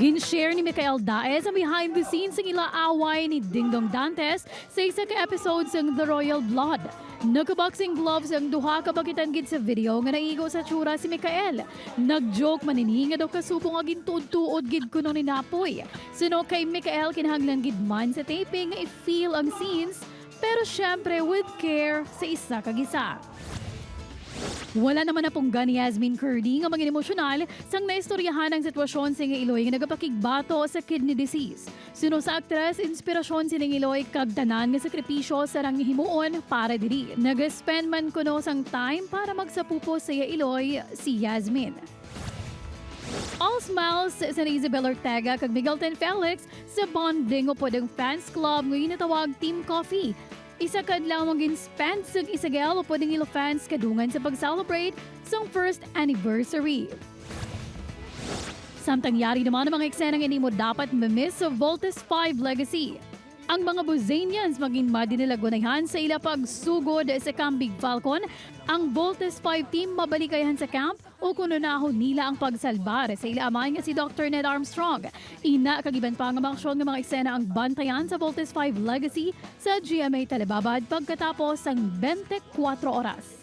Gin-share ni Mikael Daez ang behind the scenes ng ila away ni Dingdong Dantes sa isa ka episode sang The Royal Blood. Nagka-boxing gloves ang duha, kabakitan gid sa video nga naigo sa tsura si Mikael. Nag-joke man ini nga daw kasubong nga gintuod-tuod gid kuno ni Napoy. Suno kay Mikael, kinahanglan gid man sa taping nga i-feel ang scenes, pero syempre with care sa isa kag isa. Wala naman napunggan ni Yasmin Curdi nga maging emosyonal sang naistoryahan ang sitwasyon sa iloy nga nagapakigbato sa kidney disease. Suno sa aktres, inspirasyon sining iloy kag tanan nga sakripisyo sa rang himuon para diri. Nag-spend man kuno sang time para magsapupo sa iya iloy, si Yasmin. All smiles sa Isabel Ortega kag Miguel Felix sa bonding upod ang fans club nga ginatawag Team Coffee. Isa ka adlaw ang gin-spend sa Isagel upod ang ila fans kadungan sa pag-celebrate sang first anniversary. Samtang yari naman ang mga eksenang hindi mo dapat ma-miss sa Voltes 5 Legacy. Ang mga Bozanians maging madinilagunayhan sa ila pagsugod sa Camp Big Falcon. Ang Voltes 5 team mabalikayan sa camp o kununahon nila ang pagsalbar sa ila amay nga si Dr. Ned Armstrong. Ina kag iban pa nga mga aksyon nga mga eksena ang bantayan sa Voltes 5 Legacy sa GMA Telebabad pagkatapos ng 24 oras.